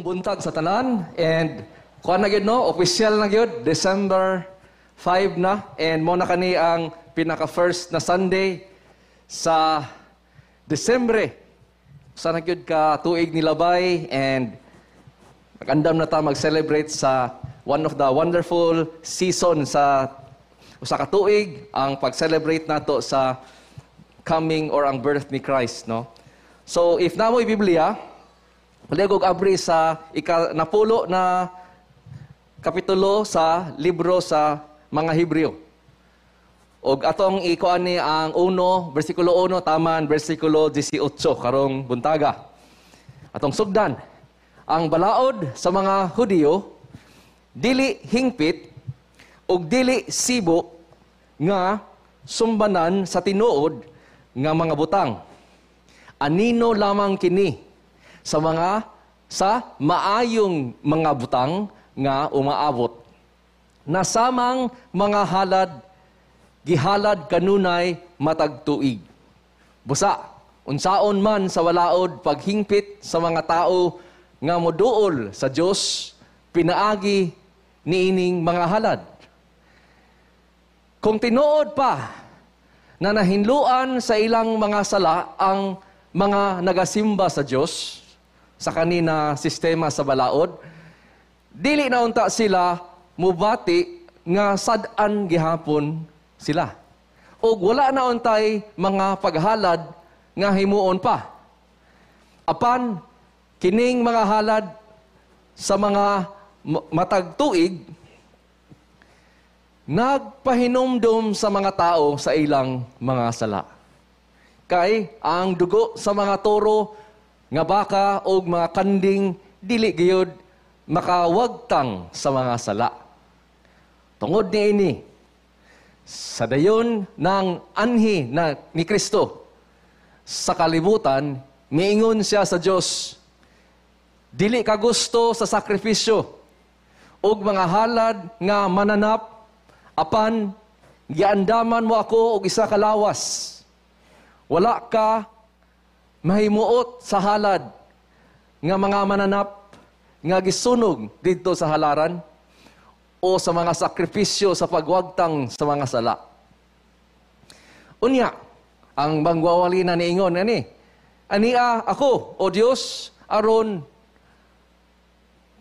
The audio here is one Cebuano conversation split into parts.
Maayong buntag sa tanan and kuan na gyud, no, official na gyud, December 5 na and mo na kani ang pinaka first na Sunday sa Desembre. Usa na gyud ka tuig nilabay and nag-andam na ta mag-celebrate sa one of the wonderful season sa usa ka tuig, ang pag-celebrate nato sa coming or ang birth ni Christ, no? So if namo Biblia, palihog og abri sa ika-10 na kapitulo sa libro sa mga Hebreo. Og atong ikuan ni ang 1, versikulo 1 taman versikulo 18 karong buntaga. Atong sugdan. Ang balaod sa mga Hudiyo dili hingpit ug dili sibo nga sumbanan sa tinuod nga mga butang. Anino lamang kini sa maayong mga butang nga umaabot. Nasamang mga halad gihalad kanunay matag tuig. Busa, unsaon man sa balaod paghingpit sa mga tao nga moduol sa Dios pinaagi niining mga halad. Kung tinuod pa na nahinluan sa ilang mga sala ang mga nagasimba sa Dios sa kanina sistema sa balaod, dili na unta sila mubati nga sad-an gihapon sila. Og wala na untay mga paghalad nga himuon pa. Apan kining mga halad sa mga matag tuig nagpahinumdum sa mga tao sa ilang mga sala. Kay ang dugo sa mga toro nga baka og mga kanding dili gayud makawagtang sa mga sala. Tungod niini, sa dayon ng anhi na ni Kristo sa kalibutan, miingon siya sa Dios, "Dili ka gusto sa sakripisyo ug mga halad nga mananap, apan giandaman mo ako og isa ka lawas. Wala ka mahimuot sa halad nga mga mananap nga gisunog didto sa halaran o sa mga sakripisyo sa pagwagtang sa mga sala." Unya, ang mangwawali na niingon ani, "Ania ako, o Dios, aron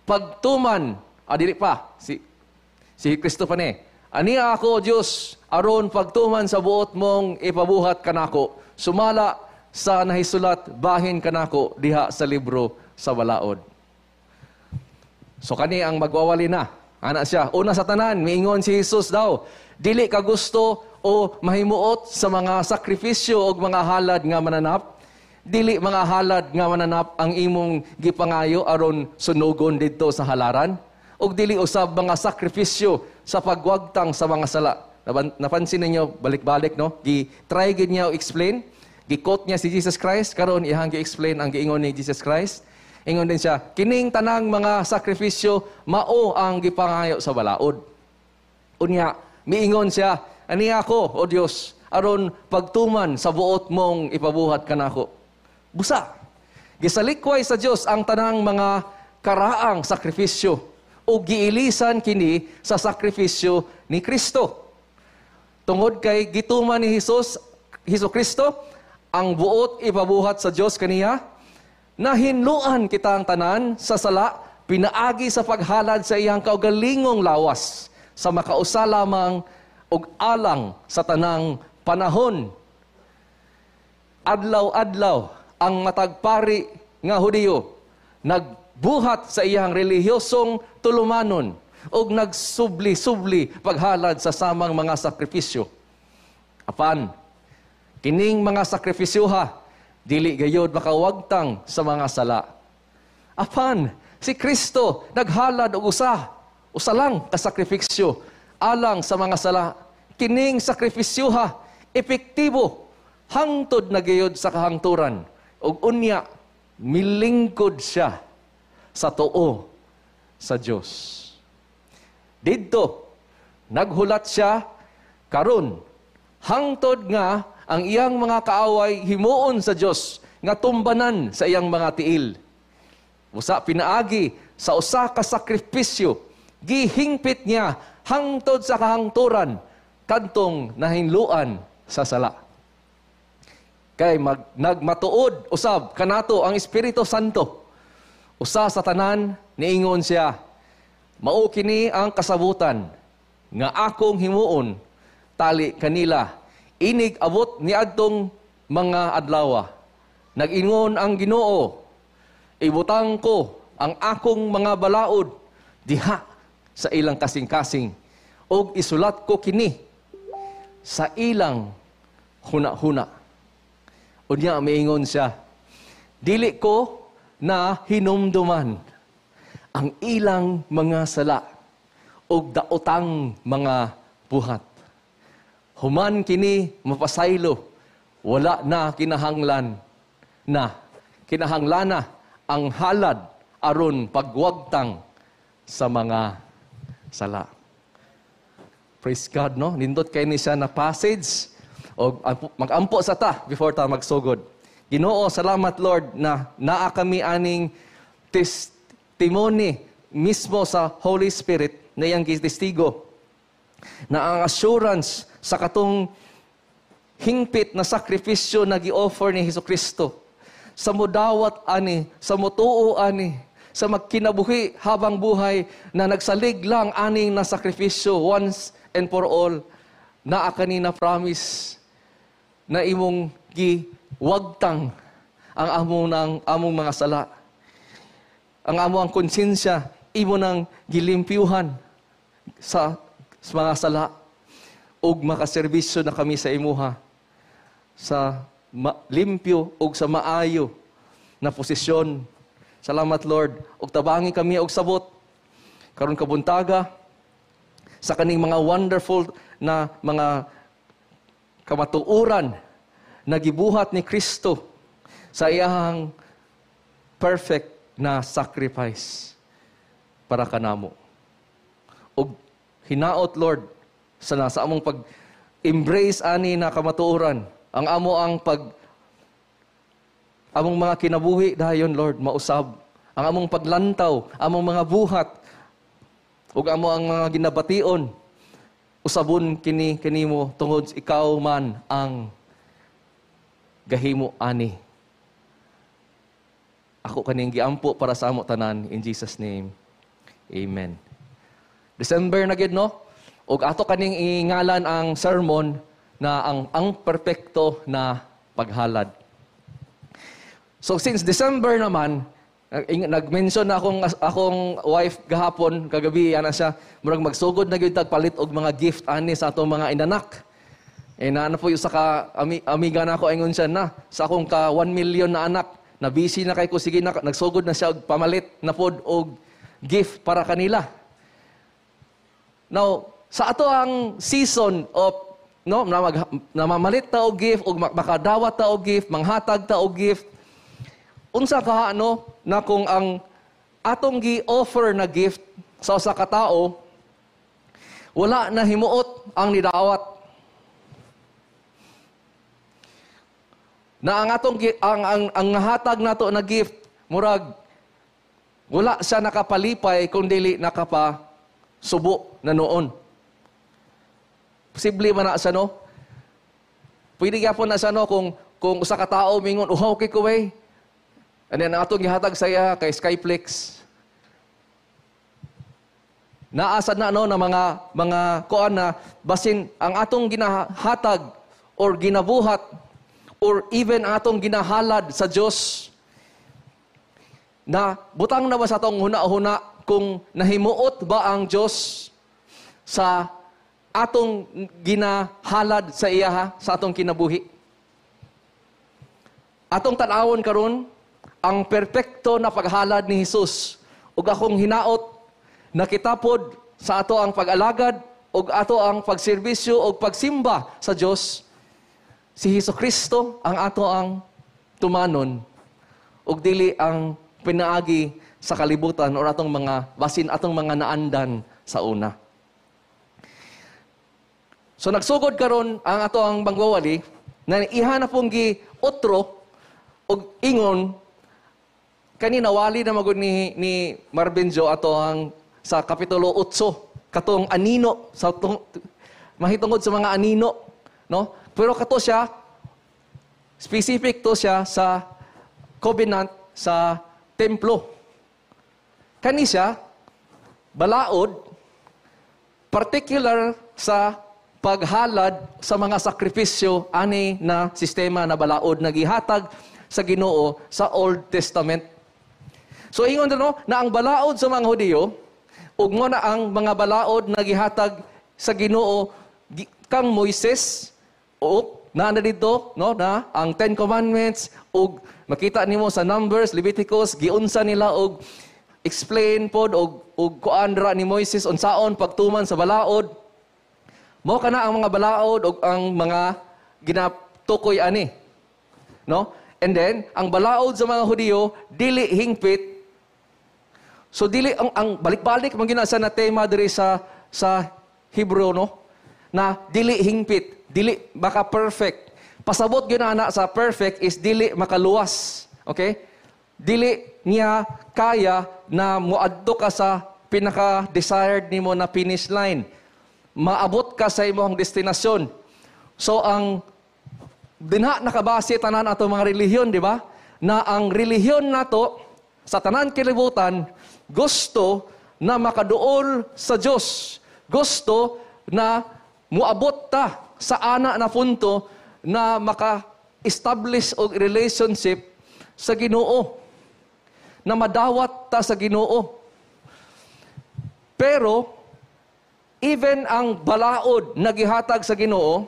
pagtuman," ah, dili pa, si Kristo pa ni. "Ania ako, o Dios, aron pagtuman sa buot mong ipabuhat kanako, sumala sa nahisulat bahin kanako diha sa libro sa balaod." So kani ang magwawali na. Ana siya. Una sa tanan, miingon si Jesus daw, "Dili ka gusto o mahimuot sa mga sakripisyo o mga halad nga mananap. Dili mga halad nga mananap ang imong gipangayo aron sunugon didto sa halaran, ug dili usab mga sakripisyo sa pagwagtang sa mga sala." Napansin ninyo, balik-balik, no? Gi-try gid niya explain. Gi-quote niya si Jesus Christ, karon iyang gi-explain ang giingon ni Jesus Christ. Ingon din siya, "Kining tanang mga sakripisyo mao ang gipangayo sa balaod." Unya, miingon siya, "Ania ako, o Dios, aron pagtuman sa buot mong ipabuhat kanako." Busa, gisalikway sa Dios ang tanang mga karaang sakripisyo o giilisan kini sa sakripisyo ni Kristo. Tungod kay gituman ni Hesus Kristo ang buot ipabuhat sa Dios kaniya, nahinluan kita ang tanan sa sala pinaagi sa paghalad sa iyang kaugalingong lawas sa makausa lamang og alang sa tanang panahon. Adlaw-adlaw ang matag pari nga Hudiyo nagbuhat sa iyang relihiyosong tulumanon og nagsubli-subli paghalad sa samang mga sakripisyo. Apan kining mga sakripisyoha dili gayod makawagtang sa mga sala. Apan si Kristo naghalad og usa lang ka sakripisyo alang sa mga sala. Kining sakripisyoha epektibo hangtod na gayod sa kahangturan, ug unya milingkod siya sa tuo sa Dios. Didto naghulat siya karon hangtod nga ang iyang mga kaaway himuon sa Dios nga tumbanan sa iyang mga tiil. Usa pinaagi sa usa ka sakripisyo, gihingpit niya hangtod sa kahangturan kadtong nahinluan sa sala. Kay nagmatuod usab kanato ang Espiritu Santo. Usa sa tanan niingon siya, mao kini ang kasabutan nga akong himuon tali kanila inig abot niadtong mga adlawa. Nag-ingon ang Ginoo, ibutang ko ang akong mga balaod diha sa ilang kasing-kasing ug isulat ko kini sa ilang huna-huna. Unya miingon siya, dili ko na hinumduman ang ilang mga sala ug daotang mga buhat. Human kini mapasaylo, wala na kinahanglan na ang halad aron pagwagtang sa mga sala. Praise God, no? Nindot kay ni siya na passage. O magampo sa ta before ta magsugod. Ginoo, salamat Lord na naa kami aning testimony mismo sa Holy Spirit na iyang testigo na ang assurance sa katong hingpit na sakripisyo na gi-offer ni Hesukristo sa mudawat ani, sa mutuo ani, sa magkinabuhi habang buhay na nagsalig lang aning na sakripisyo once and for all, naa kanina promise na imong giwagtang ang among mga sala. Ang amo ang konsensya, imo nang gilimpyuhan sa mga sala ug makaserbisyo na kami sa imuha sa limpyo ug sa maayo na posisyon. Salamat Lord, ug tabangi kami og sabot karon kabuntaga sa kaning mga wonderful na mga kamatuoran na gibuhat ni Kristo sa iyang perfect na sacrifice para kanamo. Ug hinaot Lord sa nasa among pag-embrace ani na kamatuoran, ang amo ang pag among mga kinabuhi dayon Lord mausab, ang among paglantaw, among mga buhat ug amo ang mga ginabation, usabon kini kanimo tungod ikaw man ang gahimo ani. Ako kaning giampo para sa amo tanan in Jesus name. Amen. December na gid, no? Ug ato kaning ingalan ang sermon na ang perpekto na paghalad. So since December naman, nag-mention na akong wife gahapon, kagabi, ana siya, murag magsugod na gyud tag palit og mga gift ani sa atong mga inanak. Eh naana po yung sa ka, amiga na ako, ingon siya na, sa akong ka 1 million na anak, na busy na kay ko, sige na, nagsugod na siya og pamalit na pod og gift para kanila. Now, sa ato ang season of, no, namamalit ta og gift, og makadawat ta og gift, manghatag ta og gift, unsa ka ano na kung ang atong gi-offer na gift sa usa ka tawo, wala na himuot ang nidawat. Na ang atong ang hatag nato na gift murag wala siya nakapalipay kung dili nakapasubo na noon. Posible man na siya, no? Pwede gyapon na siya, no, kung usa ka tawo mingon, uhaw kay ko eh. Ano ang atong gihatag sa iya kay Skyflex. Naasad na no na mga kuan na basin ang atong ginahatag or ginabuhat or even atong ginahalad sa Dios na butang na ba sa atong huna-huna kung nahimuot ba ang Dios sa atong ginahalad sa iya sa atong kinabuhi. Atong tan-awon karon ang perpekto na paghalad ni Hesus ug akong hinaot na kitapod sa ato ang pag-alagad ug ato ang pagserbisyo ug pagsimba sa Dios. Si Hesukristo ang ato ang tumanon ug dili ang pinaagi sa kalibutan or atong mga basin atong mga naandan sa una. So nagsugod karon ang ato ang bangwawali na iha na pong gi otro og ingon Kani nawali na magud ni Marvin Joe ato ang sa Kapitulo 8, katong anino sa tung, mahitungod sa mga anino, no? Pero kato siya, specific to siya sa covenant sa templo. Kani siya balaod, particular sa paghalad sa mga sakripisyo ani na sistema na balaod na gihatag sa Ginoo sa Old Testament. So ingon, no, na ang balaod sa mga Hudiyo ug mo na ang mga balaod na gihatag sa Ginoo kang Moises o naa na dito, no, na ang Ten Commandments ug makita nimo sa Numbers, Leviticus, giunsa nila og explain pod og kuan ra ni Moises unsaon pagtuman sa balaod. Mo kana ang mga balaod ug ang mga ginatukoy ani. No? And then ang balaod sa mga Hudiyo dili hingpit. So dili ang balik-balik man gyud na tema diri sa Hebrew, no, na dili hingpit, dili maka perfect. Pasabot gyud na sa perfect is dili makaluwas. Okay? Dili niya kaya na muadto ka sa pinaka-desired nimo na finish line. Maabot ka sa imong destinasyon. So ang dinha nakabase tanan ato mga relihiyon, di ba? Na ang relihiyon nato sa tanan kalibutan gusto na makaduol sa Dios. Gusto na muabot ta sa ana na punto na maka-establish og relationship sa Ginoo. Na madawat ta sa Ginoo. Pero even ang balaod na gihatag sa Ginoo,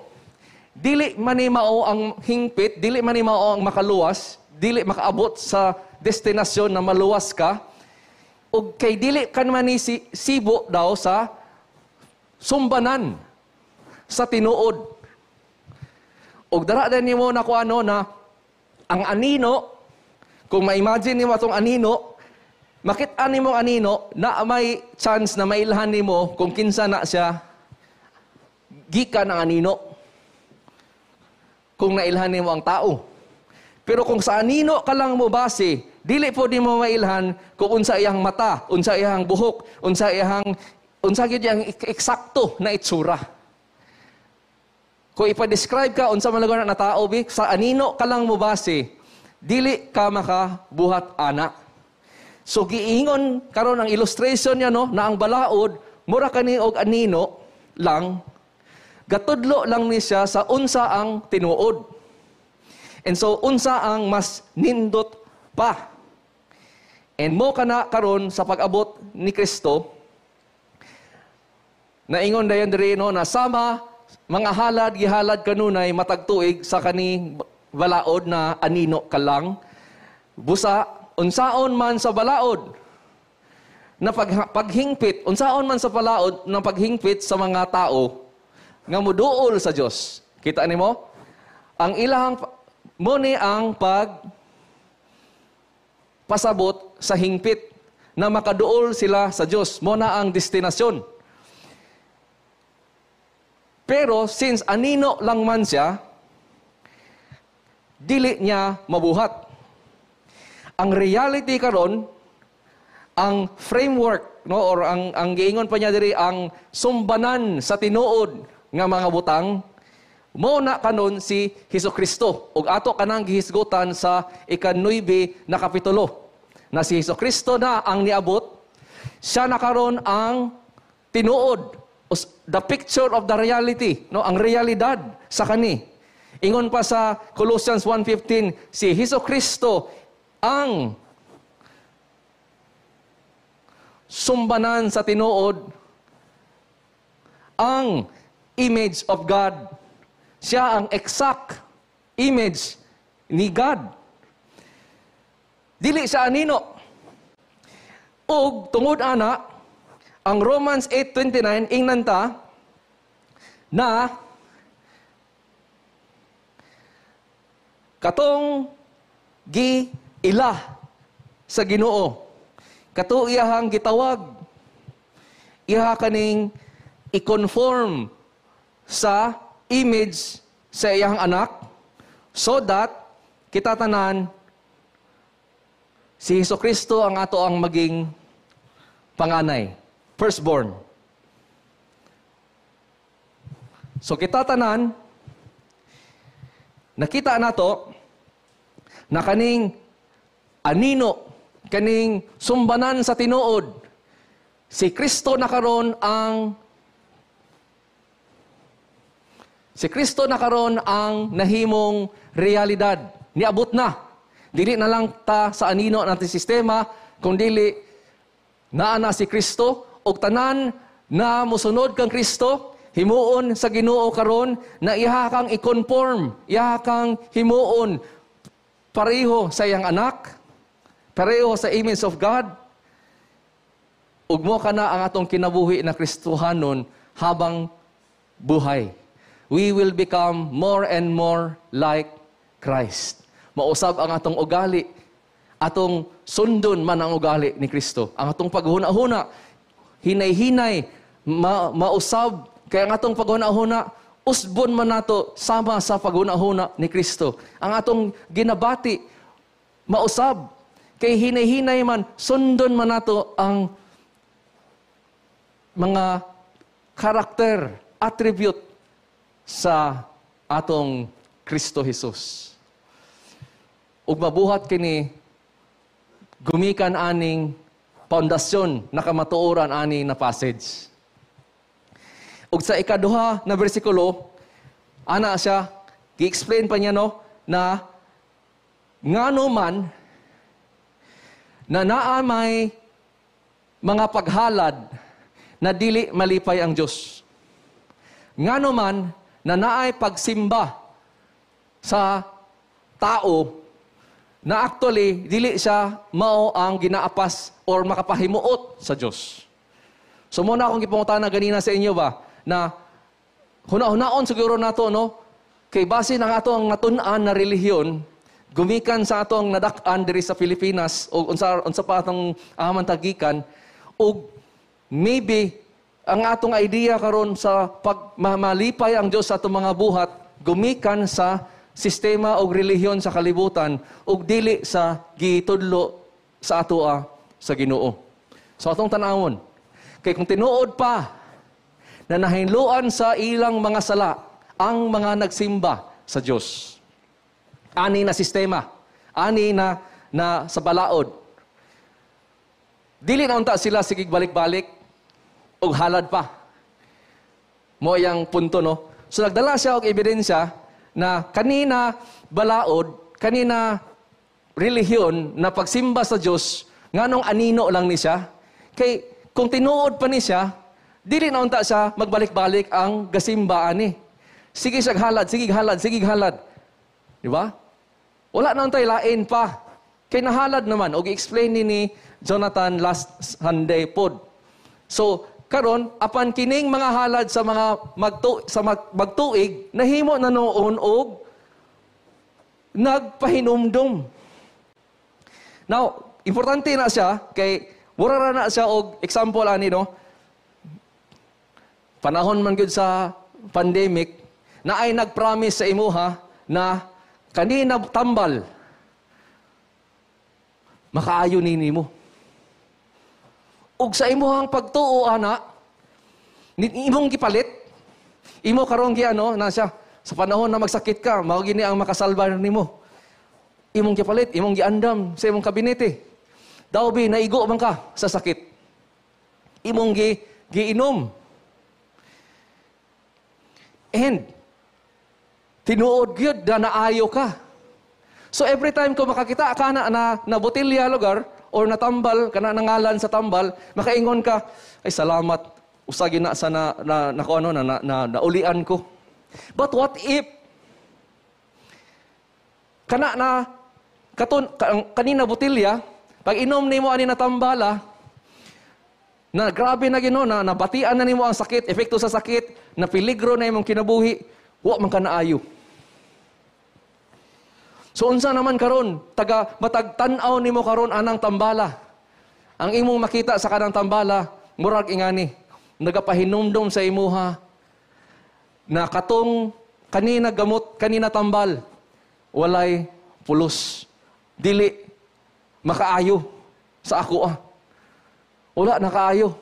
dili man ni mao ang hingpit, dili man ni mao ang makaluwas, dili makaabot sa destinasyon na maluwas ka, ug kay dili kan man ni sibo daw sa sumbanan sa tinuod. Ug dara din nimo na kuano na ang anino, kung ma-imagine nimo atong anino, makita nimo ang anino na may chance na mailhan nimo kung kinsa na siya gikan ang anino. Kung nailhan nimo ang tao. Pero kung sa anino ka lang mo base, dili po nimo mailhan kung unsa iyang mata, unsa iyang buhok, unsa gyud iyang eksakto na itsura. Kung ipa-describe ka unsa man lugar na tao bi, sa anino ka lang mo base, dili ka makabuhat ana. So giingon karon ang illustration niya, no, na ang balaod mura kani og anino lang, gatudlo lang ni siya sa unsa ang tinuod. And so unsa ang mas nindot pa. And mo kana karon sa pag-abot ni Kristo, naingon dayon diri, no, na sama mga halad gihalad kanunay matag tuig sa kani balaod na anino ka lang, busa unsaon man sa balaod na paghingpit, unsaon man sa balaod na paghingpit sa mga tao nga muduol sa Dios. Kita nimo ang ilahang mo ni ang pag pasabot sa hingpit na makaduol sila sa Dios, mo na ang destinasyon. Pero since anino lang man siya, dili niya mabuhat. Ang reality karon, ang framework, no, or ang giingon pa niya diri ang sumbanan sa tinuod nga mga butang, mo na kanon si Hesukristo. Ug ato kanang gihisgutan sa ika-9 na kapitulo na si Hesukristo na ang niabot, siya na karon ang tinuod, the picture of the reality, no, ang realidad sa kani. Ingon pa sa Colossians 1:15, si Hesukristo ang sumbanan sa tinuod, ang image of God. Siya ang exact image ni God. Dili siya anino. Og tungod ana, ang Romans 8:29 ingnan ta na katong gi-ila sa Ginoo, kato iyahang gitawag, iha kaning i-conform sa image sa iyahang anak, so that kita tanan Si Hesus Kristo ang ato ang maging panganay, firstborn. So kita tanan, nakita nato na kaning anino, kaning sumbanan sa tinuod, si Kristo na karon ang si Kristo na karon ang nahimong realidad. Niabot na. Dili na lang ta sa anino natin sistema, kung dili naa na si Kristo og tanan na mosunod kang Kristo, himuon sa Ginoo karon na iha kang i-conform, iha kang himuon pareho sa iyang anak, pareho sa image of God. Ug mo kana ang atong kinabuhi na Kristohanon habang buhay. We will become more and more like Christ. Mausab ang atong ugali, atong sundon man ang ugali ni Kristo. Ang atong paghuna-huna, hinay-hinay, mausab. Kaya ang atong paghuna-huna, usbon man nato sama sa paghuna-huna ni Kristo. Ang atong ginabati, mausab. Kay hinay-hinay man, sundon man nato ang mga karakter, attribute sa atong Kristo Jesus. Ug mabuhat kini gumikan aning pundasyon na kamatuoran ani na passage. Ug sa ikaduha na bersikulo, ana siya, gi-explain pa niya no, na ngano man na naa may mga paghalad na dili malipay ang Dios. Ngano man na naay pagsimba sa tao na actually dili siya mao ang ginaapas or makapahimuot sa Dios. So muna akong gipangutana ganina sa inyo ba na huna-hunaon siguro nato no kay base na ato ang natun-an na relihiyon gumikan sa atong nadak-an diri sa Pilipinas o unsa unsa pa atong aman tagikan og maybe ang atong idea karon sa pagmamalipay ang Dios sa atong mga buhat gumikan sa sistema og relihiyon sa kalibutan ug dili sa gitudlo sa atoa sa Ginoo. So atong tan-awon kay kung tinuod pa na nahinluan sa ilang mga sala ang mga nagsimba sa Dios. Ani na sistema, ani na na sa balaod. Dili na unta sila sige balik-balik og halad pa. Mo yang punto no. So nagdala siya og ebidensya na kanina balaod, kanina relihiyon na pagsimba sa Dios nganong anino lang ni siya. Kay kung tinuod pa ni siya, dili na unta siya magbalik-balik ang gasimba ani. Sige siya halad, sige halad, sige halad. Di ba? Wala na untay lain pa. Kay nahalad naman og i-explain ni Jonathan last Sunday pod. So karon apan kining mga halad sa mga magtuig nahimo na noon og nagpahinumdum. Now, importante na siya kay mura ra na siya og example ani no. Panahon man gyud sa pandemic na ay nagpromise sa imuha na kanina tambal makaayo ni nimo. Ug sa imuhang pagtuo ana, imong gipalit, imo karon gi ano na siya sa panahon na magsakit ka, mao gini ang makasalba nimo. Imong gipalit, imong giandam sa imong kabinete. Daw bi naigo man ka sa sakit. Imong giinom. And tinuod gyud na naayo ka. So every time ko makakita ka na na botelya lugar or natambal kana nangalan sa tambal, makaingon ka, ay salamat, usa gina sa na na, na, ano, na, na, na naulian ko. But what if kana na katon kanina botelya, pag inom nimo ani natambala, na grabe na Ginoo na nabatian na nimo ang sakit, epekto sa sakit, na peligro na imong kinabuhi, wa man ka naayo. So unsa naman karon, taga matag tan-aw nimo karon anang tambala. Ang imong makita sa kanang tambala, murag ingani, nagapahinumdom sa imuha na katong kanina gamot, kanina tambal, walay pulos. Dili Makaayo sa ako ah. Wala nakaayo.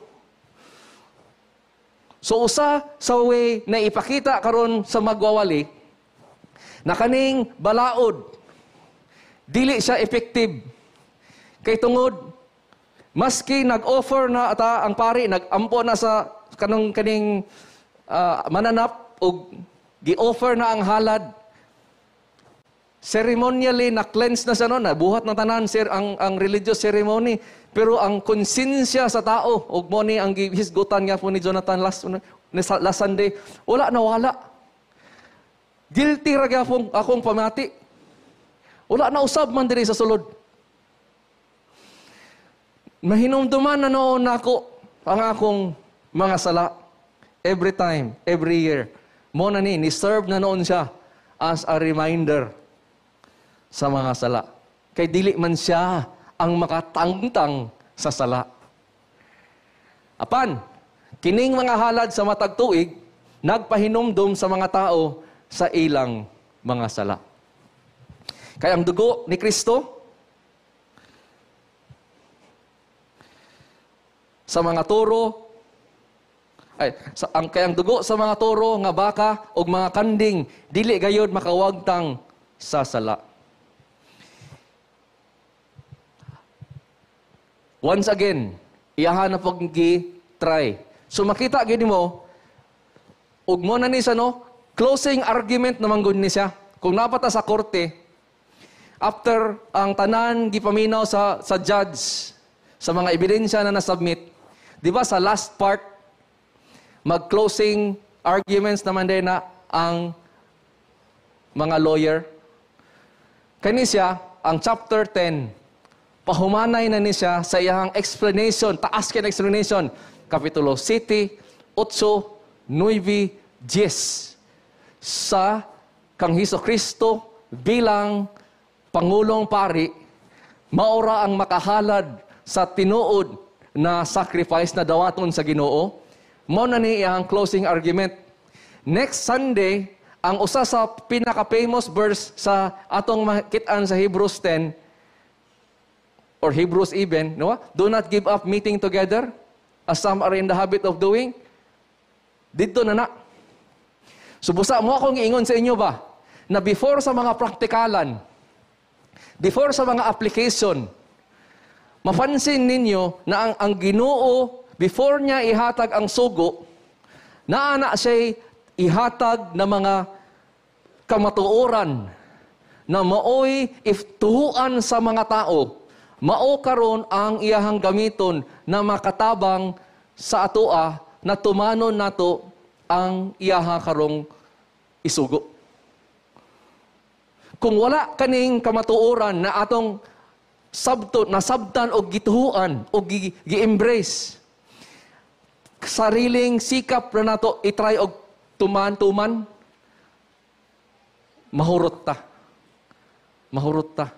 So usa sa way na ipakita karon sa magwawali na kaning balaod dili siya effective. Kay tungod maski nag-offer na ata ang pari, nag-ampo na sa kanong kaning mananap og gi-offer na ang halad, ceremonially na cleanse na siya no, nabuhat na tanan sir ang religious ceremony, pero ang konsensya sa tao og mo ni ang gihisgutan nga po ni Jonathan last last Sunday, wala na wala. Guilty ra gyapon akong pamati. Wala na usab man diri sa sulod. Mahinumduman na noon nako ang akong mga sala every time, every year. Mo na ni serve na noon siya as a reminder sa mga sala. Kay dili man siya ang makatangtang sa sala. Apan, kining mga halad sa matag tuig, nagpahinumdum sa mga tao sa ilang mga sala. Kaya ang dugo ni Kristo sa mga toro, ay, kaya ang dugo sa mga toro nga baka og mga kanding, dili gayod makawagtang sa sala. Once again, iyahan na pag gi-try. So makita gini mo, ug mo na ni siya, no, closing argument naman gud ni siya. Kung napata sa korte, after ang tanan gipaminaw sa judge, sa mga ebidensya na nasubmit, di ba sa last part, mag-closing arguments naman din na ang mga lawyer. Kani siya, ang chapter 10, pahumanay na ni siya sa iyang explanation, taas kay explanation, Kapitulo 7, 8, 9, 10, sa kang Hesus Kristo bilang Pangulong Pari, maura ang makahalad sa tinuod na sacrifice na dawaton sa Ginoo. Mao na ni iyang closing argument. Next Sunday, ang usa sa pinaka-famous verse sa atong makit-an sa Hebrews 10 or Hebrews even, no? Do not give up meeting together as some are in the habit of doing. Didto na na. So busa mo akong iingon sa inyo ba na before sa mga praktikalan, before sa mga application, mapansin ninyo na ang Ginoo, before niya ihatag ang sugo, naa na siya'y ihatag na mga kamatuoran na maoy iftuhuan sa mga tao, mao karon ang iyahang gamiton na makatabang sa atoa na tumanon nato ang iyaha karong isugo. Kung wala kaning kamatuoran na atong sabto, nasabtan o gituhuan o gi-embrace, sariling sikap na nato itry og tuman-tuman, mahurot ta. Mahurot ta.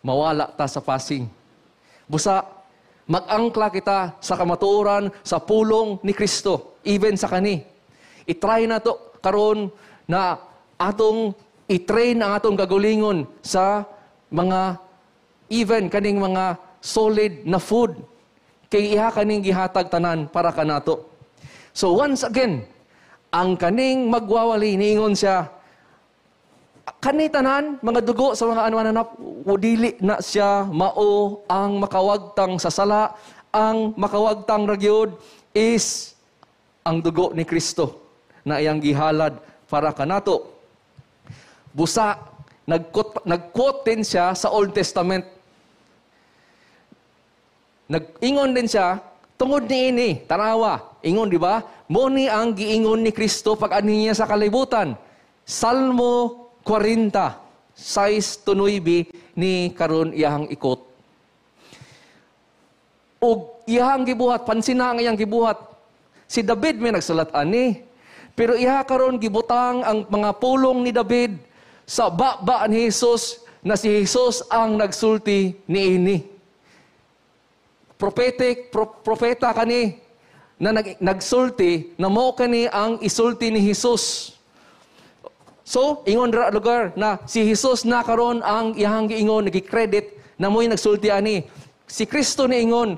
Mawala ta sa pasing. Busa, mag-angkla kita sa kamatuoran, sa pulong ni Kristo, even sa kani. I-try na to karon na atong i-train ang atong gagulingon sa mga, even kaning mga solid na food. Kay iha kaning gihatag tanan para kanato. So once again, ang kaning magwawali, niingon siya, kani tanan, mga dugo sa mga anuananap, dili na siya mao ang makawagtang sa sala. Ang makawagtang ragyod is ang dugo ni Kristo na iyang gihalad para kanato. Busa, nag-quote din siya sa Old Testament. Nag-ingon din siya, tungod ni ini, tanawa, ingon, di ba? Mo ni ang giingon ni Kristo pag ani niya sa kalibutan. Salmo 40, 6-9 ni karon iyahang ikot. Og iyahang gibuhat, pansina ang iyang gibuhat. Si David may nagsulat ani, pero iha karon gibutang ang mga pulong ni David sa baba ni Jesus na si Jesus ang nagsulti niini. Prophetic, propeta kani na nagsulti na mo kani ang isulti ni Jesus. So, ingon ra lugar na si Jesus na karon ang iyang giingon, nagi-credit na mo'y nagsulti ani. Si Kristo niingon,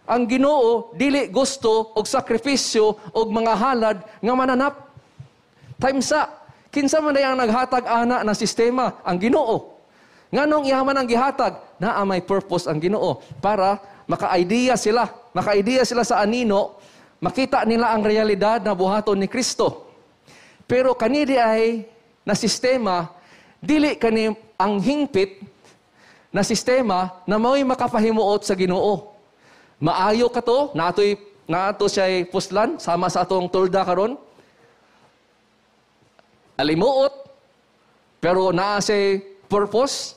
ang Ginoo dili gusto og sakripisyo og mga halad nga mananap. Time sa kinsa man ang naghatag ana na sistema? Ang Ginoo. Nganong iya man ang gihatag? Naa may purpose ang Ginoo para maka-idea sila, maka-idea sila sa anino, makita nila ang realidad na buhaton ni Kristo. Pero kanili ay na sistema, dili kani ang hingpit na sistema na mao'y makapahimuot sa Ginoo. Maayo ka to, naato siya'y puslan, sama sa atong tolda karon. Alimuot, pero naa siya'y purpose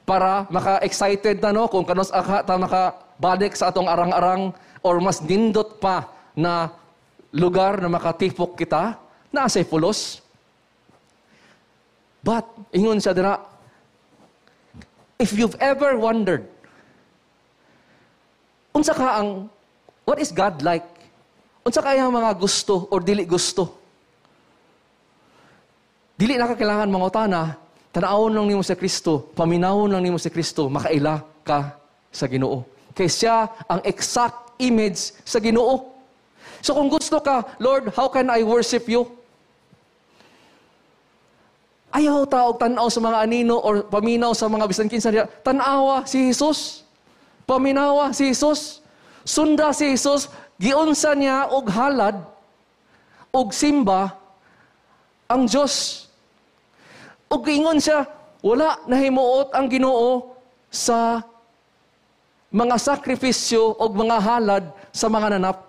para maka-excited na, no, kung kanus aka ta makabalik sa atong arang-arang or mas nindot pa na lugar na makatipok kita, naa siya'y pulos. But, ingon siya dira, if you've ever wondered, unsa ka ang, what is God like? Unsa kaya ang mga gusto or dili gusto? Dili na ka kailangan mangutana, tan-awon lang nimo sa Kristo, paminawon lang nimo sa Kristo, makaila ka sa Ginoo. Kay siya ang exact image sa Ginoo. So kung gusto ka, "Lord, how can I worship you?" Ayaw ta og tan-aw sa mga anino or paminaw sa mga bisan kinsa diha. Tan-awa si Jesus. Paminawa si Jesus. Sunda si Jesus. Giunsa niya og halad og simba ang Dios. Og giingon siya, wala nahimuot ang Ginoo sa mga sakripisyo og mga halad sa mga nanap.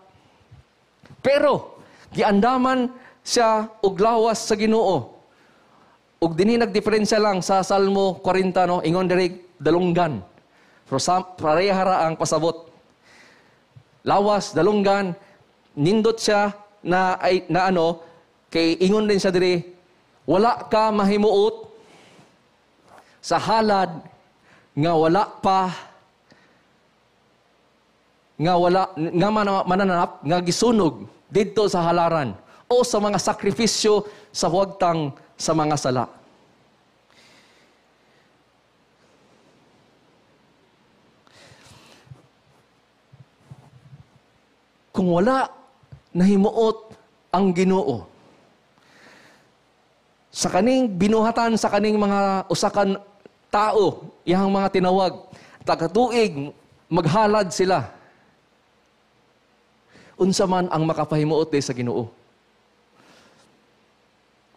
Pero giandaman siya og lawas sa Ginoo. Ug dinhi nagdiferensya lang sa Salmo 40, no, ingon diri dalunggan. Pero sa pareha ra ang pasabot. Lawas, dalunggan, nindot siya na ay na ano kay ingon din siya diri, wala ka mahimuot sa halad nga wala pa nga wala nga mananap nga gisunog didto sa halaran o sa mga sakripisyo sa huwagtang sa mga sala. Kung wala nahimuot ang Ginoo sa kaning binuhatan sa kaning mga usakan tao, iyang mga tinawag, tagatuig maghalad sila. Unsa man ang makapahimuot di sa Ginoo?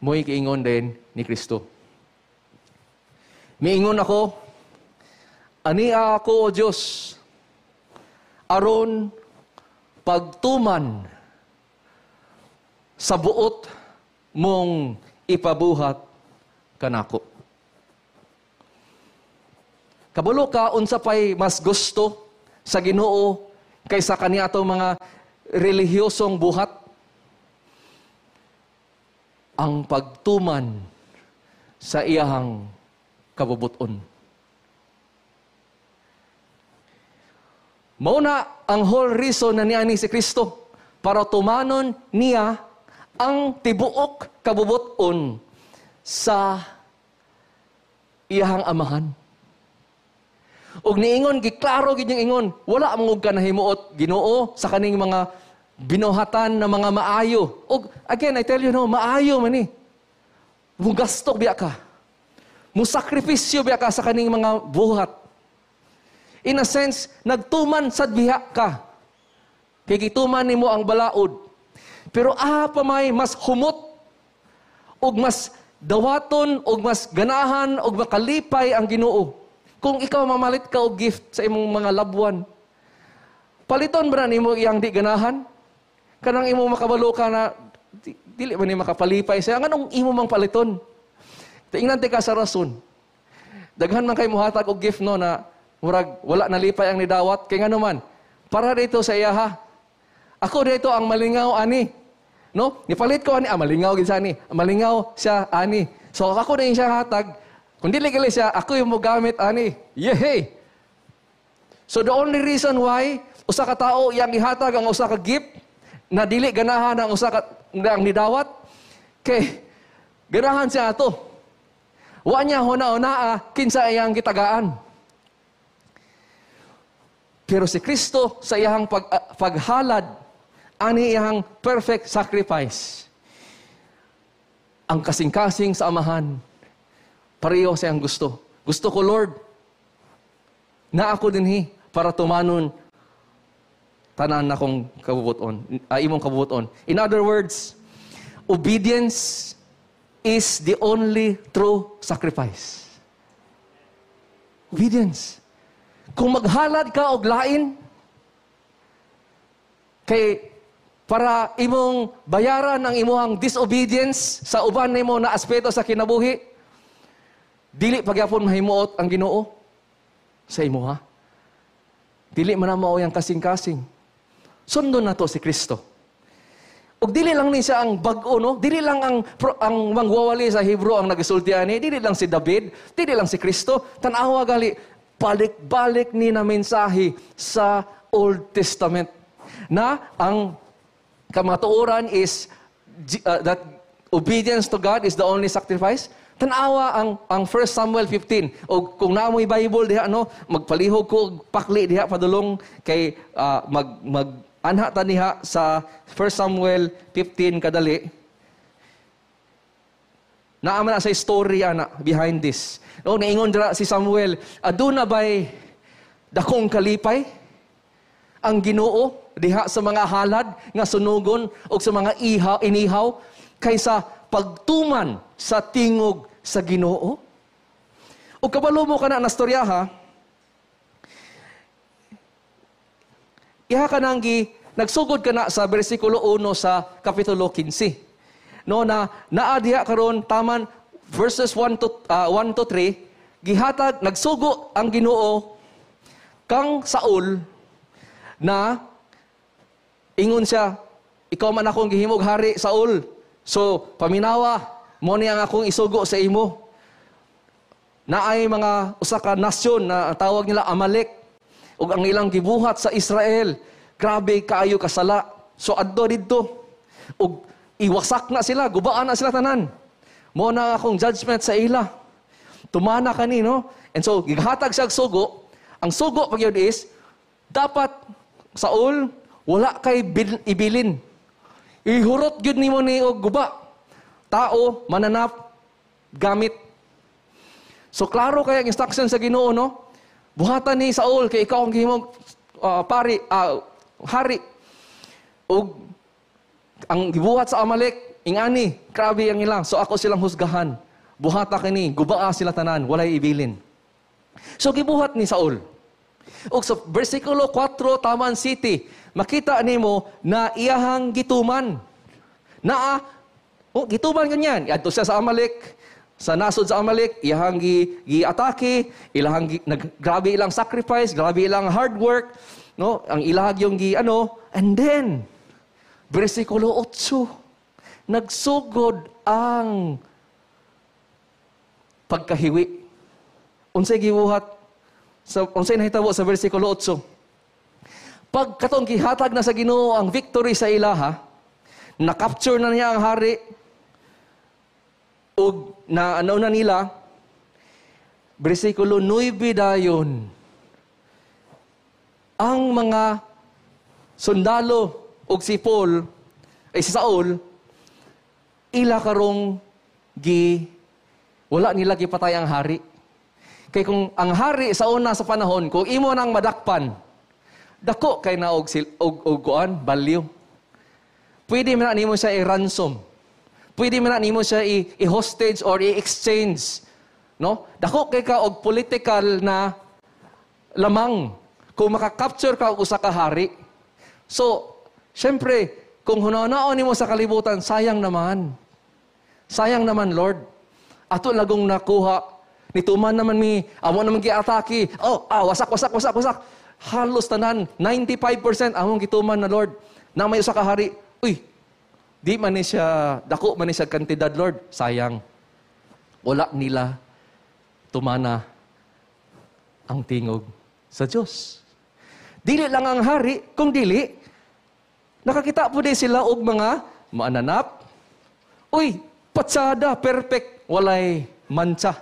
Mo'y kiingon din ni Kristo. Miingon ako, ania ako, O Diyos, aron pagtuman sa buot mong ipabuhat kanako. Kabalo ka unsa pay mas gusto sa Ginoo kaysa kaniadtong mga relihiyosong buhat? Ang pagtuman sa iyahang kabubuton. Mao na ang whole reason na niani si Kristo para tumanon niya ang tibuok kabubuton sa iyahang amahan. Ug niingon, giklaro gid niyang ingon, wala man ka nahimuot Ginoo sa kaning mga binuhatan na mga maayo. Ug again, I tell you, no, maayo man ni. Mugastok biya ka. Musakripisyo biya ka sa kaning mga buhat. In a sense, nagtuman sad biya ka. Kay gituman nimo ang balaod. Pero pa may mas humot ug mas dawaton ug mas ganahan ug makalipay ang Ginoo. Kung ikaw mamalit ka og gift sa imong mga loved one, paliton ba na nimo iyang di ganahan? Kanang imo makabalo ka na dili man ni makapalipay siya, nganong imo mang paliton? Tingnan ka sa rason. Daghan man kay mohatag og gift, no, na murag wala nalipay ang nidawat kay ngano man para dito sa iya ha. Ako dito ang malingaw ani. No? Nipalit ko ani, malingaw gid sa ani. Malingaw siya ani. So ako din siya hatag. Kung dili gali siya, ako yung mogamit ani. Yehey. So the only reason why usa ka tawo iyang ihatag ang usa ka gift na dili ganahan ang usa ka ang nidawat kay Ganahan siya ato. Wa niya huna-hunaa kinsa iyang gitagaan. Pero si Kristo sa iyang paghalad, ani iyang perfect sacrifice. Ang kasing-kasing sa Amahan, pareho sa iyang gusto. Gusto ko, Lord, na ako dinhi para tumanon tanan akong kabubuton, imong kabubuton. In other words, obedience is the only true sacrifice. Obedience. Kung maghalad ka og lain, kay para imong bayaran ang imong disobedience sa uban nimo na aspeto sa kinabuhi, dili pagyapon mahimuot ang Ginoo sa imuha. Dili man na mao yang kasing-kasing. Sundon nato si Kristo. Ug dili lang ni siya ang bag-o, no? Dili lang ang mangwawali sa Hebrew ang nagasulti ani, dili lang si David, dili lang si Kristo. Tan-awa gali, balik-balik ni na mensahe sa Old Testament na ang kamatuoran is that obedience to God is the only sacrifice. Tanawa ang 1 Samuel 15. O kung naa moy Bible diha, no, magpalihog ko og pakli diha padulong kay mag mag anha ta niha sa 1 Samuel 15 kadali. Naa man na sa story ana behind this. No, niingon dira si Samuel, "Aduna bay dakong kalipay ang Ginoo diha sa mga halad nga sunugon o sa mga iha, inihaw kaysa pagtuman sa tingog sa Ginoo?" O kabalo mo kana na storya ha, iha ka nang nagsugod ka na sa versikulo 1 sa Kapitulo 15. No, na naa diha karon taman verses 1 to 3, gihatag nagsugo ang Ginoo kang Saul na ingon siya, "Ikaw man akong gihimog hari, Saul. So paminawa mo ni ang akong isugo sa imo. Naay mga usa ka nasyon na ang tawag nila Amalek ug ang ilang gibuhat sa Israel, grabe kaayo kasala. So adto didto ug iwasak na sila, gubaan na sila tanan. Mo na akong judgment sa ila. Tumana kani, no?" And so gihatag siya og sugo. Ang sugo pag yun is dapat, "Saul, wala kay ibilin. Ihurot gyud nimo ni og guba. Tao, mananap, gamit." So klaro kay ang instruction sa Ginoo, no? "Buhatan ni Saul kay ikaw ang gihimong pari, hari." Ug ang gibuhat sa Amalek, ingani, grabe ang ilang. So ako silang husgahan. Buhata kini, gubaa sila tanan, walay ibilin. So gibuhat ni Saul. Ug sa versikulo 4 taman city, makita nimo na iyahang gituman. Naa, oh, gituman ganyan. Adto siya sa Amalek, sa nasod sa Amalek, iyahang gi-atake, ilahang grabe ilang sacrifice, grabe ilang hard work, no? Ang ilahag yung gi ano, and then versikulo 8, nagsugod ang pagkahiwi. Unsay gibuhat sa unsay nahitabo sa versikulo 8? Pag katong gihatag na sa Ginoo ang victory sa ilaha, na-capture na niya ang hari ug na ano na nila, versikulo 9 dayon, ang mga sundalo ug si Paul ay si Saul, ila karong gi wala nila gipatay ang hari. Kay kung ang hari sa una sa panahon, kung imo nang madakpan, dako kay na og kuan value. Pwede man na nimo siya i-ransom. Pwede man na nimo siya i-hostage or i-exchange, no? Dako kay ka og political na lamang kung makakapture ka og usa ka hari. So, syempre, kung hunaw-hunaon nimo sa kalibutan, sayang naman. Sayang naman, Lord. Ato lagong nakuha. Nituman naman mi, amo naman giatake. Oh, wasak, wasak, wasak, wasak. Halos tanan, 95% among gituman na, Lord. Na may usa ka hari. Uy, di man ni siya, dako man ni siya kantidad, Lord. Sayang. Wala nila tumana ang tingog sa Diyos. Dili lang ang hari, kung dili, nakakita po din sila og mga maananap. Uy, Patsada, perfect, walay mancha.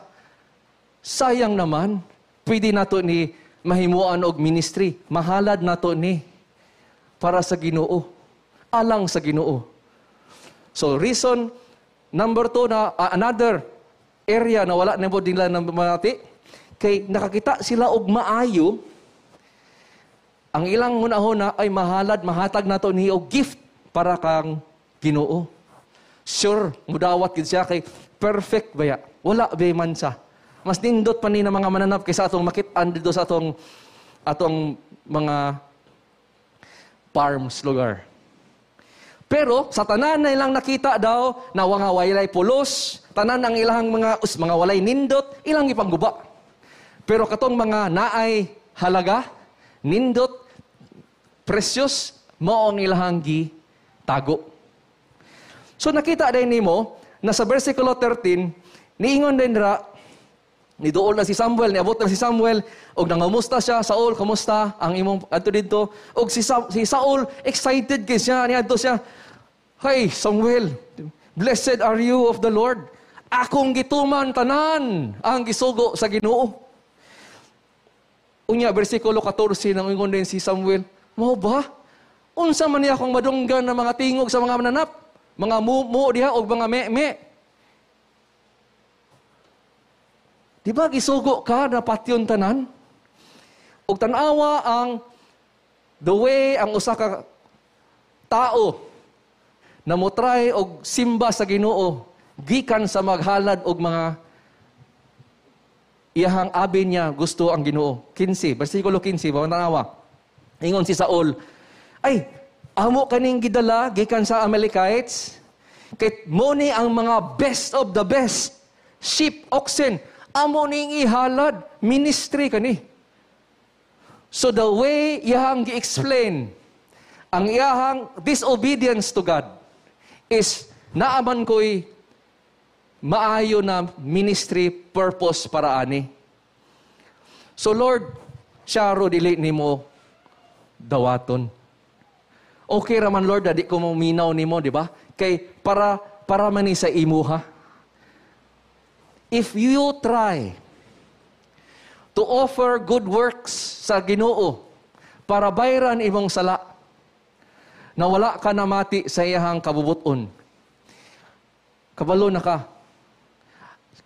Sayang naman, pwede nato ni mahimuan og ministry. Mahalad nato ni para sa Ginoo. Alang sa Ginoo. So reason number 2 na another area na wala nimo nila namati, kay nakakita sila og maayo, ang ilang hunahuna ay mahalad, mahatag nato ni og gift para kang Ginoo. Sure, mudawat gid siya kay perfect baya. Wala bay mansa. Mas nindot pa ni na mga mananap kaysa atong makit-an dito sa atong mga farms lugar. Pero sa tanan na ilang nakita daw na mga walay pulos, tanan ang ilang mga walay nindot, ilang ipangguba. Pero katong mga naay halaga, nindot, precious, mao ang ilang gitago. So nakita din nimo na sa versikulo 13, niingon din ra, niduol na si Samuel, niabot na si Samuel, og nangamusta siya, "Saul, kamusta ang imong adto didto?" Og si Saul, excited kay siya, niadto siya, "Hey, Samuel, blessed are you of the Lord. Akong gituman tanan ang gisugo sa Ginoo." Unya, versikulo 14, nang ingon din si Samuel, "Mao ba? Unsa man niya akong madunggan ng mga tingog sa mga mananap? Mga mu-mu diha og mga me-me." Di ba gisugo ka na patyon tanan? Og tan-awa ang the way ang usa ka tao na motry og simba sa Ginoo gikan sa maghalad og mga iyahang abi niya gusto ang Ginoo. 15, versikulo 15, ba tanawa. Ingon si Saul, "Ay, amo kaning gidala gikan sa Amalekites, kay mo ni ang mga best of the best sheep, oxen, amo ning ihalad, ministry kani." So the way iyahang gi-explain ang iyahang disobedience to God is naaman ko'y maayo na ministry purpose para ani. So Lord, siya ro dili nimo dawaton. Okay raman Lord, di ko minaw nimo, di ba? Kay para man ni sa imuha. If you try to offer good works sa Ginoo para bayran imong sala, na wala ka namati sa iyahang kabubuton, kabalo na ka.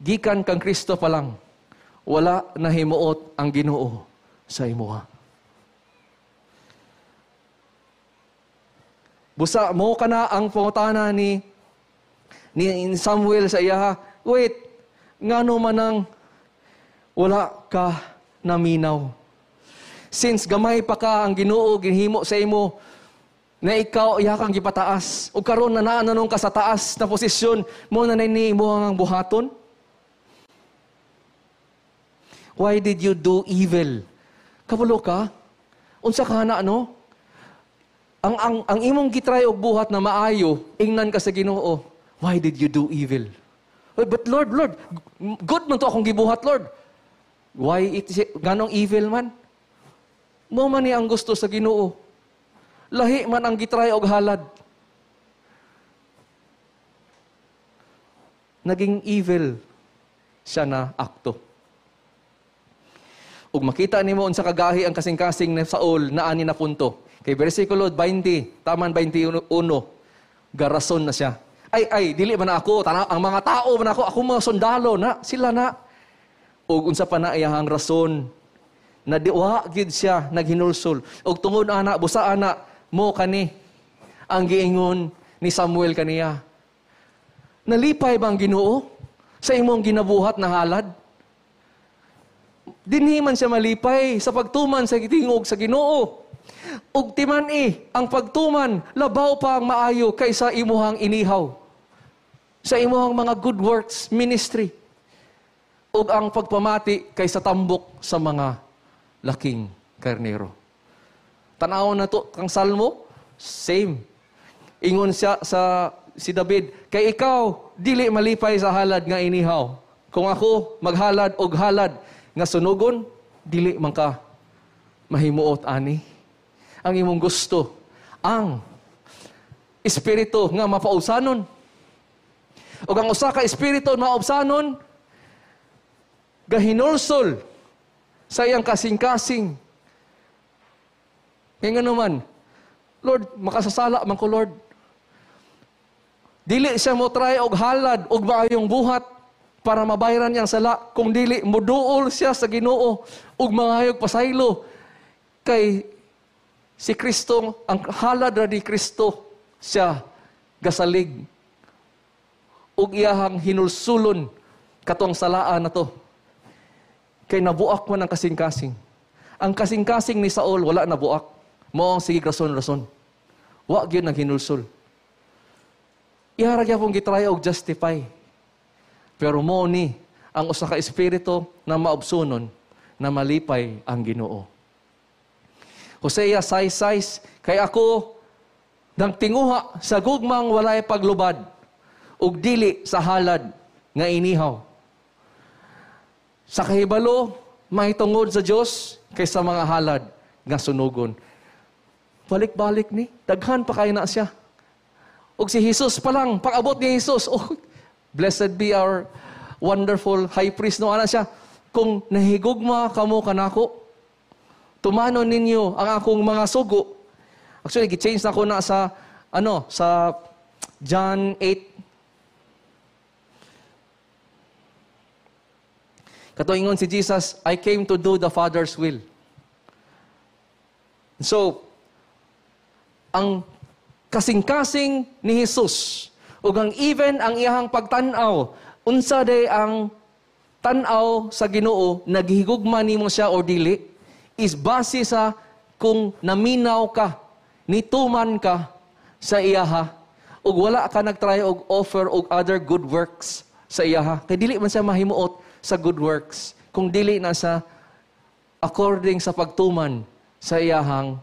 Gikan kang Kristo pa lang, wala na himuot ang Ginoo sa imuha. Busa mo ka na ang pangutana ni Samuel sa iyaha, "Wait, ngano man ang wala ka naminaw? Since gamay pa ka ang Ginoo ginhimo sa imo na ikaw iya kang gipataas, ug karon na naanong ka sa taas na posisyon mo na ni imo ang buhaton? Why did you do evil?" Kabalo ka? Unsa ka na no? Ang imong gitry og buhat na maayo, ingnan ka sa Ginoo, "Why did you do evil?" "But Lord, Lord, good man to akong gibuhat, Lord." Why it ganong evil man? Mo man ni ang gusto sa Ginoo. Lahi man ang gitry og halad. Naging evil siya na akto. Ug makita nimo unsa kagahi ang kasing-kasing ni Saul na ani na punto. Kay versikulo 20, taman 21, garason na siya. Ay, dili man ako, ang mga tao man ako, ako mga sundalo na, sila na. Ug unsa pa na iyahang rason na wa gid siya naghinulsol. Ug tungod ana, busa ana, mo kani ang giingon ni Samuel kaniya. Nalipay bang Ginoo sa imong ginabuhat na halad? Dinhi man siya malipay sa pagtuman sa tingog sa Ginoo. Ug timan ang pagtuman labaw pa ang maayo kaysa imuhang inihaw, sa imuhang mga good works ministry, ug ang pagpamati kaysa tambok sa mga laking karnero. Tan-aw na to kang Salmo, same. Ingon siya sa si David, kay ikaw dili malipay sa halad nga inihaw. Kung ako maghalad og halad nga sunugon, dili man ka mahimuot ani. Ang imong gusto, ang espiritu nga mapausanon. Ug ang usa ka espiritu maobsanon gahinulsol sa iyang kasing-kasing. Kaya nga naman, "Lord, makasasala man ko, Lord." Dili siya mo try og halad og maayong buhat para mabayran niyang sala, kung dili muduol siya sa Ginoo ug mangayog pasaylo kay si Kristo, ang halad ra ni Kristo siya gasalig ug iyahang hinulsulon katong salaan na to kay nabuak man ang kasing-kasing. Ang kasing-kasing ni Saul wala nabuak. Mao ang sige rason-rason. Wa gyud nang hinulsul. Iya ra gyapon gitry og justify. Pero mo ni ang usa ka espiritu na maobsunon na malipay ang Ginoo. Hosea 6:6, "Kay ako nang tinguha sa gugmang walay paglubad ug dili sa halad nga inihaw." Sa kahibalo mahitungod sa Dios kaysa mga halad nga sunugon. Balik-balik ni, daghan pa kay na siya. Ug si Jesus pa lang, pag-abot ni Jesus, oh, blessed be our wonderful high priest, no, ana siya, "Kung nahigugma kamo kanako, tumanon ninyo ang akong mga sugo." Actually, gi-change na ko na sa, ano, sa John 8. Katuingon si Jesus, "I came to do the Father's will." So, ang kasing-kasing ni Jesus, ug ang even ang iyahang pagtan-aw, unsa day ang tan-aw sa Ginoo, naghigugma nimo siya or dili, is base sa kung naminaw ka, nituman ka sa iyaha, ug wala ka nagtry og offer og other good works sa iyaha. Kay dili man siya mahimuot sa good works, kung dili na sa according sa pagtuman sa iyahang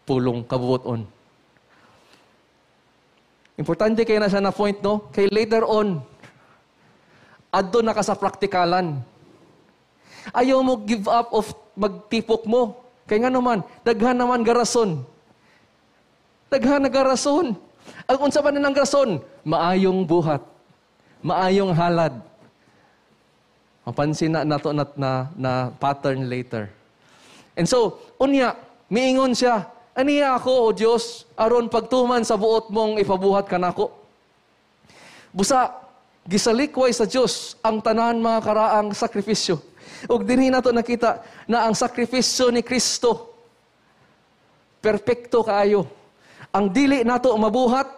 pulong kabuoton. Importante kay na siya na point, no? Kay later on, adto na ka sa praktikalan. Ayaw mo give up of magtipok mo. Kay nga naman, daghan naman garason. Daghan na garason. Ang unsa pa nang rason? Maayong buhat. Maayong halad. Mapansin na nato na pattern later. And so, unya, miingon siya, "Aniya ako, O Diyos, aron pagtuman sa buot mong ipabuhat kanako." Busa, gisalikway sa Diyos ang tanan mga karaang sakripisyo. Ug dinhi nato nakita na ang sakripisyo ni Kristo, perpekto kaayo. Ang dili nato mabuhat,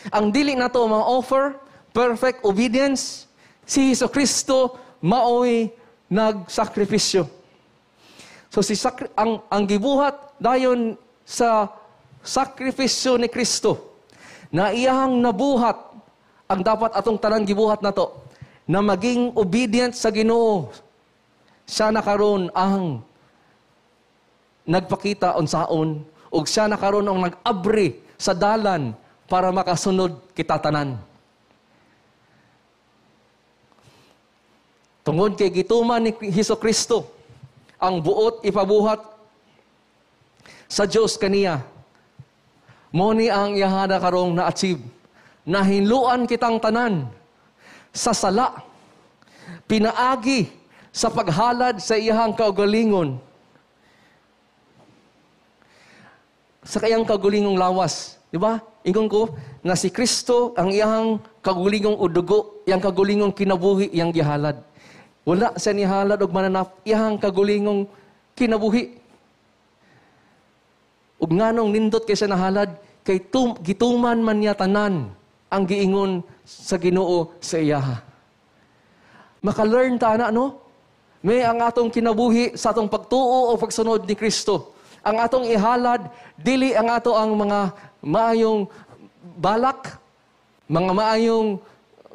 ang dili nato ma-offer, perfect obedience, si Hesus Kristo maoy nagsakripisyo. So si ang gibuhat dayon sa sakripisyo ni Kristo na iyahang nabuhat ang dapat atong tanan gibuhat nato na maging obedient sa Ginoo. Siya na karon ang nagpakita unsaon ug siya na karon ang nag-abri sa dalan para makasunod kita tanan. Tungod kay gituman ni Hesus Kristo ang buot ipabuhat sa Dios kaniya, mo ni ang iyahada karong na-achieve. Nahinluan kitang tanan sa sala, pinaagi sa paghalad sa iyahang kaugalingon, sa kayang kaugalingong lawas. Di ba? Ingon ko na si Kristo ang iyahang kaugalingong udugo, iyang kaugalingong kinabuhi, iyang gihalad. Wala siya nihalad og mananap, iyahang kagulingong kinabuhi. Ug nganong nindot kay siya nahalad, kay gituman man niya tanan ang giingon sa Ginoo sa iyaha. Maka-learn ta na, no? May ang atong kinabuhi sa atong pagtuo o pagsunod ni Kristo. Ang atong ihalad, dili ang ato ang mga maayong balak, mga maayong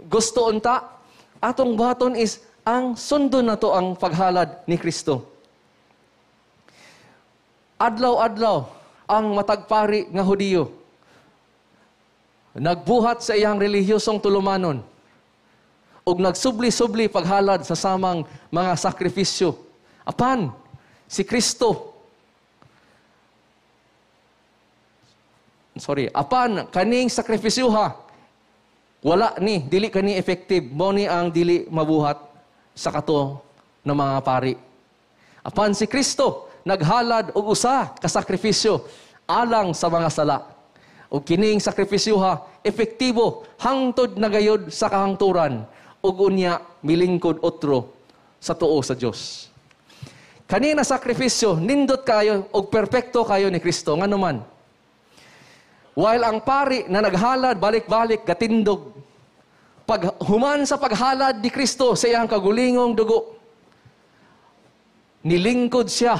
gusto unta. Atong buhaton is ang sundon nato ang paghalad ni Kristo. Adlaw-adlaw ang matagpari nga Hudiyo nagbuhat sa iyang relihiyosong tulumanon ug nagsubli-subli paghalad sa samang mga sakripisyo. Apan si Kristo, apan kaning sakripisyuha Wala ni, dili kani effective. Mao ni ang dili mabuhat sa kato ng mga pari. Apan si Kristo naghalad og usa ka sakripisyo alang sa mga sala. Ug kining sakripisyo ha, epektibo hangtod na gayod sa kahangturan ug unya milingkod otro sa tuo sa Dios. Kanina sakripisyo nindot kayo og perpekto kayo ni Kristo, ngano man? While ang pari na naghalad balik-balik gatindog, pag human sa paghalad ni Kristo sa iyang kagulingong dugo, nilingkod siya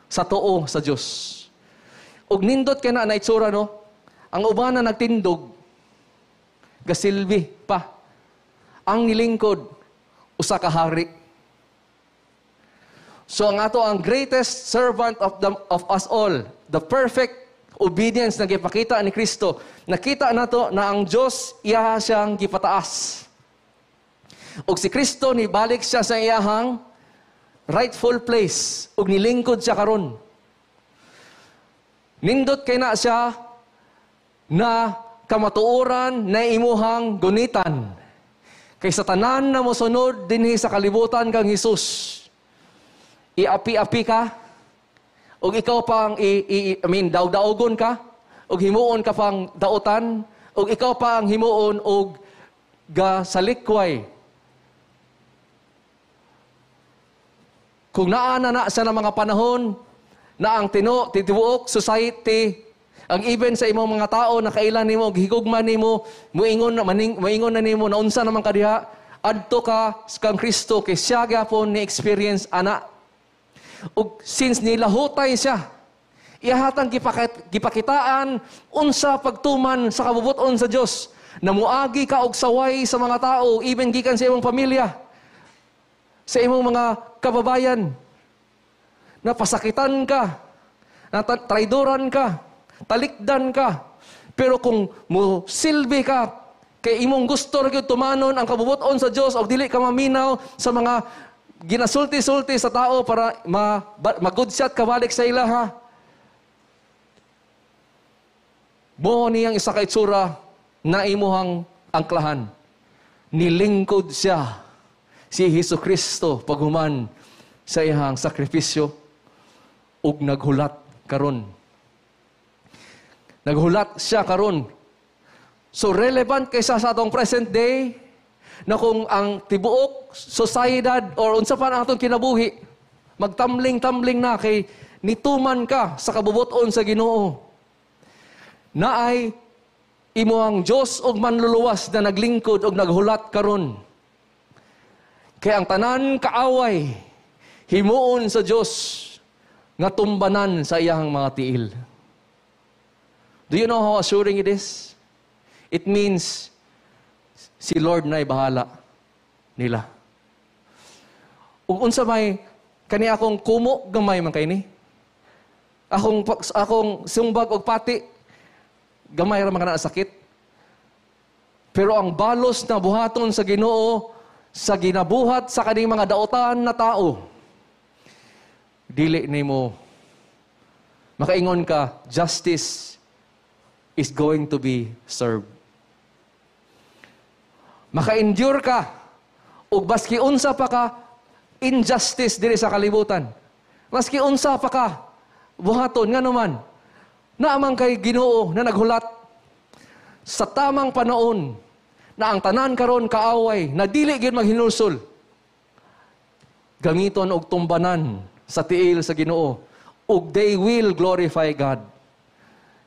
sa tuo sa Dios. Ug nindot kay na itsura, no? Ang uban na nagtindog gasilbi pa. Ang nilingkod usa ka hari. So ang ato ang greatest servant of us all, the perfect obedience na gipakita ni Kristo, nakita nato na ang Dios iya siyang gipataas. Ug si Kristo nibalik siya sa iyahang rightful place ug nilingkod siya karon. Nindot kay na siya na kamatuoran na imuhang gunitan. Kay sa tanan na mosunod dinhi sa kalibutan kang Hesus, iapi-api ka, ug ikaw pang I mean, daog-daogon ka, ug himuon ka pang dautan, ug ikaw pa ang himuon og gasalikway. Kung naa na na sa mga panahon na ang tibuok society, ang even sa imong mga tao na kailan nimo, gihigugma nimo, muingon na nimo, naunsa naman ka diha, adto ka kang Kristo kay siya gyapon ni experience ana. Ug since nilahutay siya, iyahatang gipakitaan unsa pagtuman sa kabubut-on sa Dios. Namuagi ka og saway sa mga tao, even gikan sa imong pamilya, sa imong mga kababayan. Napasakitan ka, natraidoran ka, talikdan ka. Pero kung musilbi ka, kay imong gusto ra gyud tumanon ang kabubut-on sa Dios og dili ka maminaw sa mga ginasulti-sulti sa tao para mag-good shot ka balik sa ila, ha. Mo niyang isa ka itsura na imuhang angklahan. Nilingkod siya si Hesus Kristo paghuman sa iyang sakripisyo ug naghulat karon. Naghulat siya karon. So relevant kaysa sa atong present day na kung ang tibuok sociedad or unsa pa ang atong kinabuhi, magtamling-tamling na kay nituman ka sa kabubut-on sa Ginoo. Naay imuhang Dios og manluluwas na naglingkod og naghulat karon. Kay ang tanan kaaway himuon sa Dios nga tumbanan sa iyang mga tiil. Do you know how assuring it is? It means si Lord na'y bahala nila. Ug unsa may kani akong kumo gamay man kay ni? Akong sumbag og pati gamay ra man kana sakit. Pero ang balos na buhaton sa Ginoo sa ginabuhat sa kaning mga daotan na tao, dili nimo makaingon ka, justice is going to be served. Maka-endure ka ug baski unsa pa ka injustice diri sa kalibutan. Maski unsa pa ka buhaton, ngano man, naamang kay Ginoo na naghulat sa tamang panahon na ang tanan karon kaaway na dili gyud maghinulsol, gamiton og tumbanan sa tiil sa Ginoo ug they will glorify God.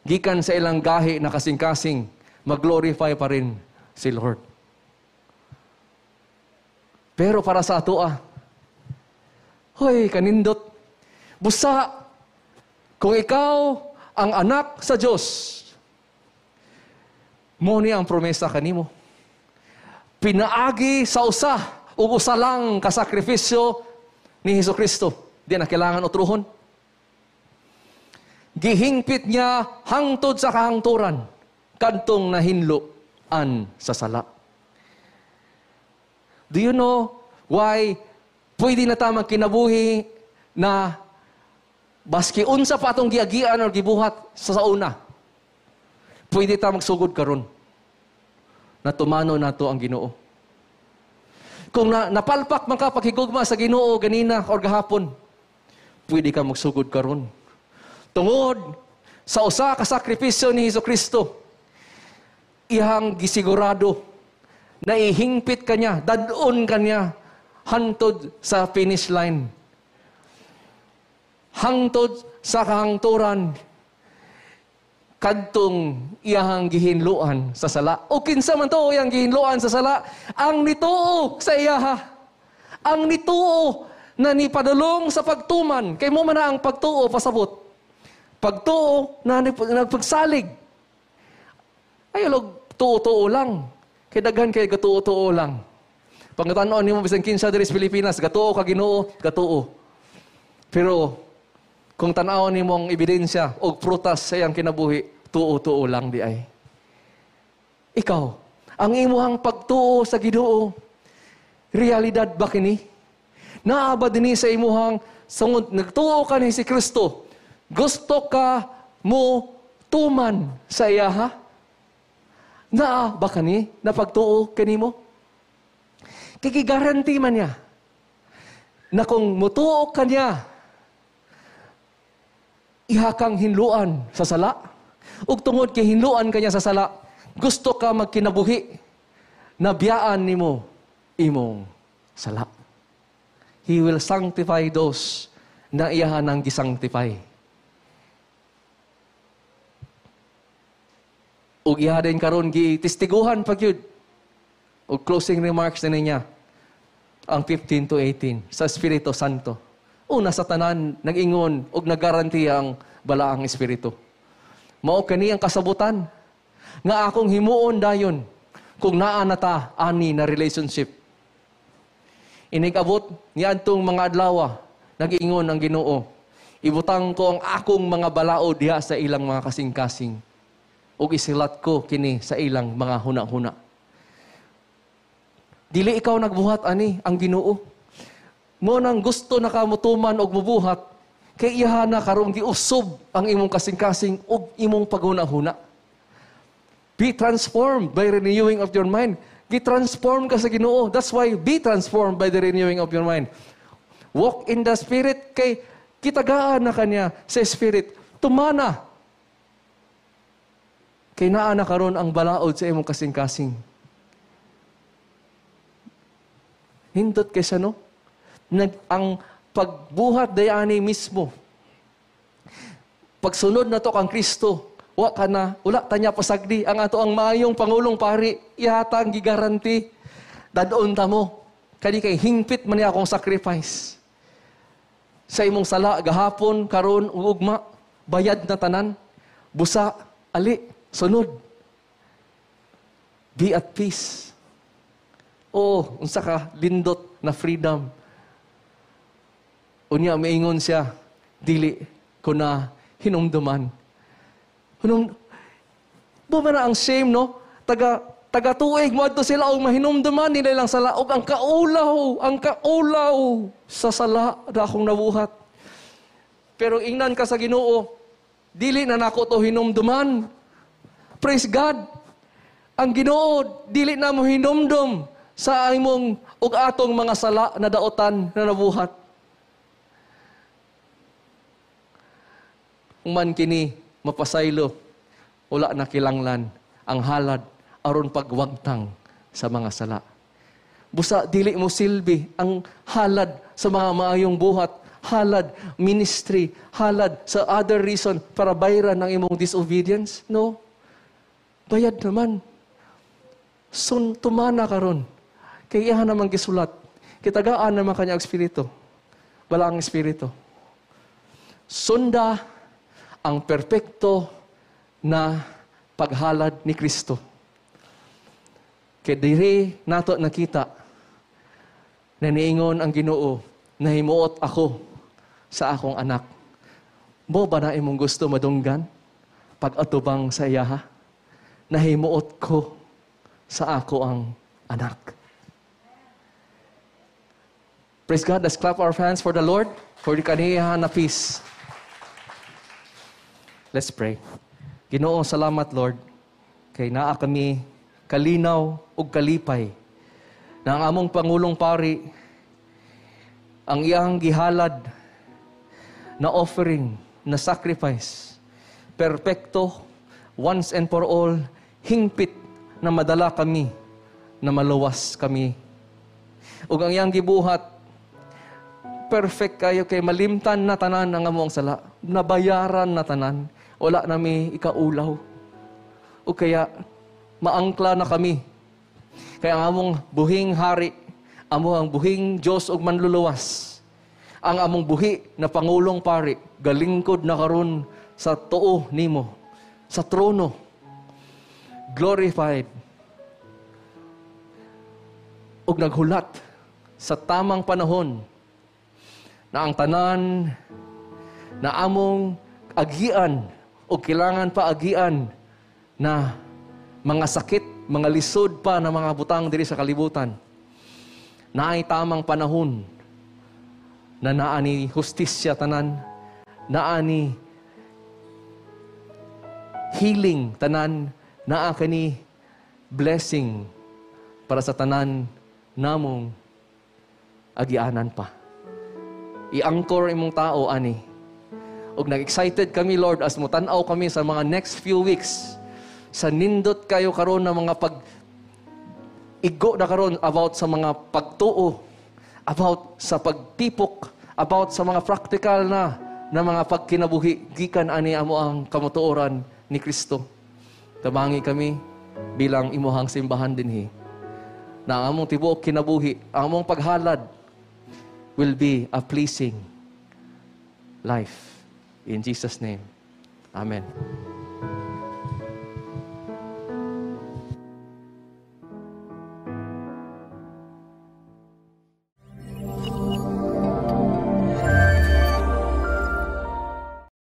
Gikan sa ilang gahi na kasing-kasing, mag-glorify pa rin si Lord. Pero para sa atoa, hoy, kanindot, busa, kung ikaw ang anak sa Diyos, mo niya ang promesa kanimo. Pinaagi sa usa, ug usa lang kasakripisyo ni Hesus Kristo. Di na kailangan utruhon. Gihingpit niya hangtod sa kahangturan, kadtong nahinloan sa sala. Do you know why pwede na ta magkinabuhi na baski unsa pa atong giagian or gibuhat sa sauna, pwede ta magsugod karon? Na tumano nato ang Ginoo. Kung napalpak man ka paghigugma sa Ginoo ganina or gahapon, pwede ka magsugod karon. Tungod sa usa ka sakripisyo ni Hesus Kristo, iyang gisigurado na ihingpit ka niya, dad-on ka niya, hantod sa finish line. Hangtod sa kahangturan, kadtong iyahang gihinluan sa sala. O kinsa man to iyang gihinluan sa sala, ang nituo sa iyaha. Ang nituo na nipadulong sa pagtuman. Kay mo man na ang pagtuo pasabot. Pagtuo na nagpagsalig. Ay, alog, tuo-tuo lang. Kay daghan kay gatuo-tuo lang. Pangatan-on nimo bisan kinsa diri sa Pilipinas, gatuo ka Ginoo, gatuo. Pero kung tan-awon nimo ang ebidensya og prutas sa iyang kinabuhi, tuo-tuo lang di ay. Ikaw, ang imuhang pagtuo sa Ginoo, realidad ba kini? Naa ba dinhi sa imuhang sungod nagtuo ka ni si Kristo? Gusto ka mo tuman sa iyaha? Naa ba kani na pagtuo kanimo? Kay gigaranti man niya na kung mutuo ka niya, iha kang hinluan sa sala. Ug tungod kay hinluan ka niya sa sala, gusto ka magkinabuhi, nabiyaan nimo imong sala. He will sanctify those na iyahan ang gisanctify. Ug iha din karon gitestiguhan pa gyud. Ug closing remarks na niya ang 15 to 18 sa Espiritu Santo. Una sa tanan, nag-ingon og naggarantiya ang balaang espiritu. Mao kani ang kasabutan nga akong himuon dayon kung naa na ta ani na relationship. Inig-abot niadtong mga adlaw, nag-ingon ang Ginoo, ibutang ko ang akong mga balaod diha sa ilang mga kasing-kasing ug isilat ko kini sa ilang mga huna-huna. Dili ikaw nagbuhat ani ang Ginoo. Mo nang gusto na ka motuman og mubuhat, kay iha na karong giusob ang imong kasing-kasing ug imong paghuna-huna. Be transformed by renewing of your mind. Gi-transform ka sa Ginoo. That's why be transformed by the renewing of your mind. Walk in the Spirit kay kitagaan na kanya sa Spirit. Tumana. Kay naa na karon ang balaod sa imong kasing-kasing. Hindot kay siya, no? Ang pagbuhat dayani mismo. Pagsunod na to kang Kristo, wa ka na, wala ta niya pasagdi. Ang ato ang maayong pangulong pari, ihatang gigaranti. Dadon ta mo. Kani kay hingpit man niya akong sacrifice. Sa imong sala, gahapon, karon, ugma, bayad na tanan, busa, ali, sunod. Be at peace. Oh, unsa ka lindot na freedom. Unya maingon siya, dili ko na hinumduman. Buma na ang shame, no? Taga tuig mo adto sila og mahinumduman nila ilang sala og ang kaulaw sa sala na akong nabuhat. Pero ingnan ka sa Ginoo, dili na nako to hinumduman. Praise God. Ang Ginoo dili na mo hinumdum sa imong ug atong mga sala na daotan na nabuhat. Man kini mapasaylo, wala na kilanglan ang halad aron pagwagtang sa mga sala. Busa dili mo silbi ang halad sa mga maayong buhat, halad ministry, halad sa other reason para bayran ang imong disobedience. No. Bayad naman. Sun tumana karon. Kay iya naman gisulat. Kitagaan naman kanya ang espiritu. Bala ang espiritu. Sunda ang perpekto na paghalad ni Kristo. Kay diri nato nakita na niingon ang Ginoo, nahimuot ako sa akong anak. Mo ba na imong gusto madunggan? Pag-atubang sa iyaha? Nahimuot ko sa ako ang anak. Praise God. Let's clap our hands for the Lord, for the kaniyahan na peace. Let's pray. Ginoo, salamat Lord, kay naa kami Kalinaw ug kalipay na ang among Pangulong Pari, ang iyang gihalad na offering, na sacrifice, perpekto, once and for all, hingpit na madala kami, na maluwas kami. Ug ang iyang gibuhat, perfect kayo kay malimtan na tanan ang among sala, nabayaran na tanan, wala nami ikaulaw. O kaya, maangkla na kami. Kaya ang among buhing hari, amo ang buhing Diyos ug manluluwas. Ang among buhi na Pangulong Pari, galingkod na karon sa tuo nimo, sa trono, glorified, ug naghulat sa tamang panahon na ang tanan na among agian o kailangan pa agian na mga sakit, mga lisod pa na mga butang diri sa kalibutan, naay tamang panahon na naa ni hustisya tanan, naa ni healing tanan, naa kani blessing para sa tanan namong agianan pa. I-anchor imong tao ani. Ug nag-excited kami, Lord, as mutan-aw kami sa mga next few weeks sa nindot kayo karon na mga pag igo na karon about sa mga pagtuo, about sa pagtipok, about sa mga practical na na mga pagkinabuhi gikan ani amo ang kamatuoran ni Kristo. Tabangi kami bilang imuhang simbahan dinhi na ang among tibuok kinabuhi, ang among paghalad will be a pleasing life. In Jesus' name. Amen.